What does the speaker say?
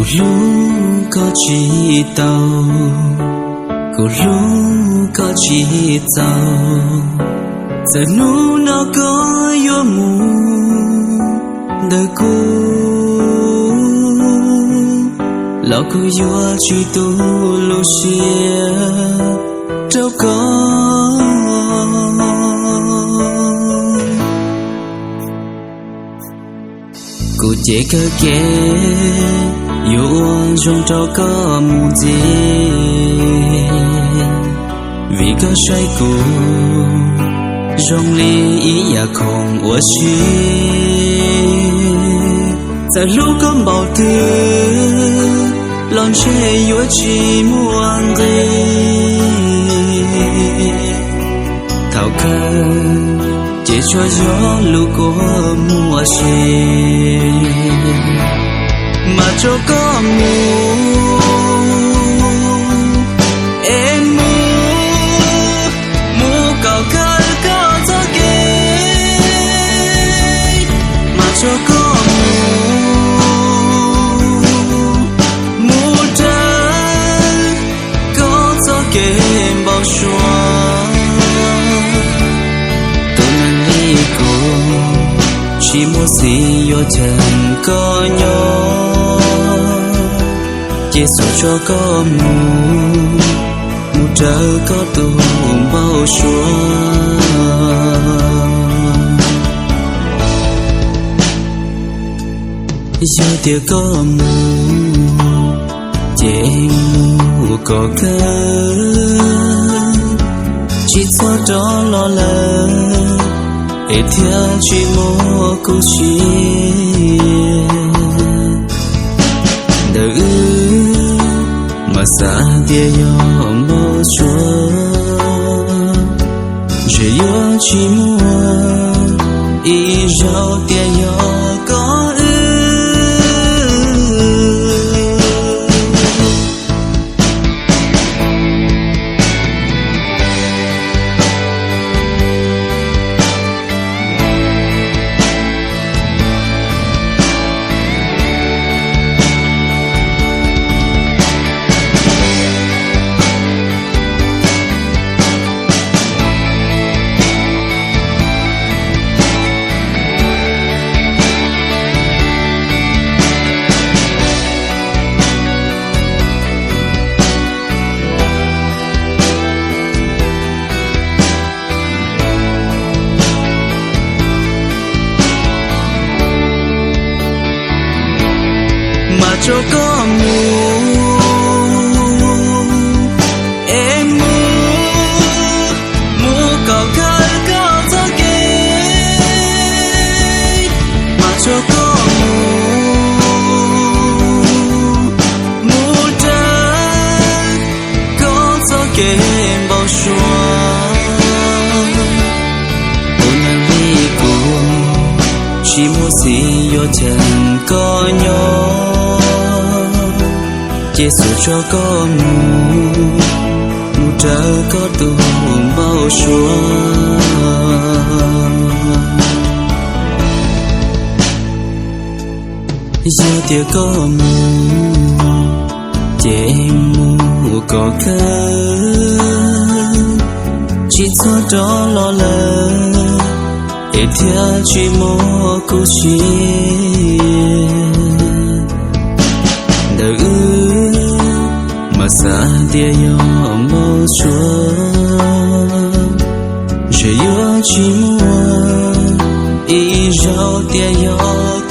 Hlub koj tsis tau, kuv hlub koj tsis txaus. Txawm hnub no koj yuav mus ntawm kuv, los kuv yuav tsis tu lub siab rau koj. Kuv ces kawg kev yuav ua zoo rau koj mus ntxiv, vim koj saib kuv zoo li ib yam khoom ua si. Txawm hlub koj npaum twg los ntshe yuav tsis muaj nqis. Thaum kawg ces tsuas yog lub kua muag sim, mas tso koj mus, es mus, mus kom kawg koj txoj kev, mas tso koj mus, mus raws koj txoj kev npau suav. Tus neeg li kuv tsis muaj xiv yuav cheem koj nyob, ces xub tso koj mus, mus raws koj tus npau suav. Yog tias koj mus, ces mus kom kawg, tsis txhob rov los lawm, es thiaj tsis muaj kuv sia. Ntawm wb mas xav tias yog npau suav, ntshe yuav tsis muaj ib zaug tias yog koj wb. Mas tso koj mus, es mus, mus kom kawg koj txoj kev, mas tso koj mus, mus raws koj txoj kev npau suav. Tus neeg li kuv tsis muaj xiv yuav cheem koj nyob, ces xub tso koj mus, mus raws koj tus npau suav. Yog tias koj mus, ces mus kom kawg, tsis txhob rov los lawm, es thiaj tsis muaj kuv sia. Ntawm wb mas xav tias yog npau suav, ntshe yuav tsis muaj ib zaug tias yog